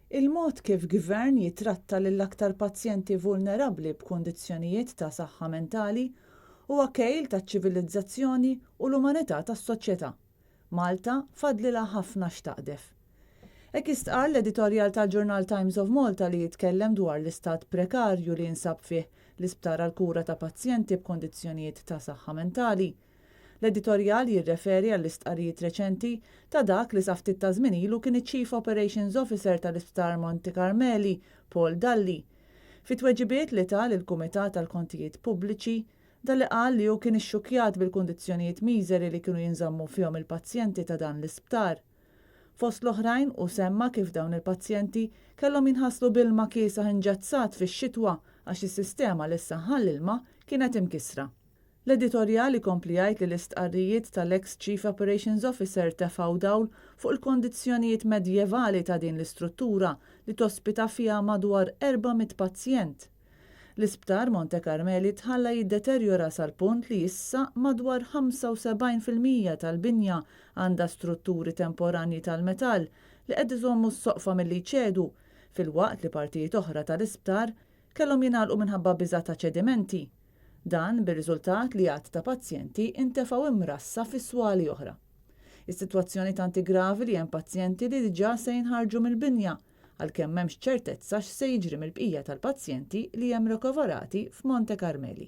Il-mod kif Gvern jitratta lill-aktar pazjenti vulnerabbli b'kundizzjonijiet ta' saħħa mentali huwa kejl taċ-ċivilizzazzjoni u l-umanità tas-soċjetà. Malta fadlilha ħafna x'taqdef. Hekk jistqarr l-editorjal tal-ġurnal Times of Malta li jitkellem dwar l-istat prekarju li jinsab fih l-isptar għall-kura ta' pazjenti b'kundizzjonijiet ta' saħħa mentali. L-editorjal jirreferi għall-istqarrijiet reċenti ta' dak li sa ftit ta' żmien ilu kien iċ-Chief Operations Officer tal-Isptar Monte Carmeli, Paul Dalli. Fi tweġibiet li ta lill-Kumitat għall-Kontijiet Pubbliċi, Dalli qal li hu kien ixxukkjat bil-kundizzjonijiet miżeri li kienu jinżammu fihom il-pazjenti ta' dan l-isptar. Fost l-oħrajn hu semma kif dawn il-pazjenti kellhom jinħaslu b'ilma kiesaħ inġazzat fix-xitwa għax is-sistema li ssaħħan l-ilma kienet imkissra. L-editorjal ikompli jgħid li l-istqarrijiet tal-eks Chief Operations Officer tefgħu dawl fuq il-kondizzjonijiet medjevali ta' din l-istruttura li tospita fiha madwar 400 pazjent. L-Isptar Monte Carmeli tħalla jiddeterjora sal-punt li issa madwar 75% tal-binja għandha strutturi temporanji tal-metall li qed iżommu s-soqfa milli jċedu filwaqt li partijiet oħra tal-isptar kellhom jingħalqu minħabba biża' ta' ċedimenti. Dan bir-riżultat li għadd ta' pazjenti ntefgħu imrassa fi swali oħra. Is-sitwazzjoni tant hi gravi li hemm pazjenti li diġà se jinħarġu mill-binja, għalkemm m'hemmx ċertezza x'se jiġri mill-bqija tal-pazjenti li hemm rikoverati f'Monte Carmeli.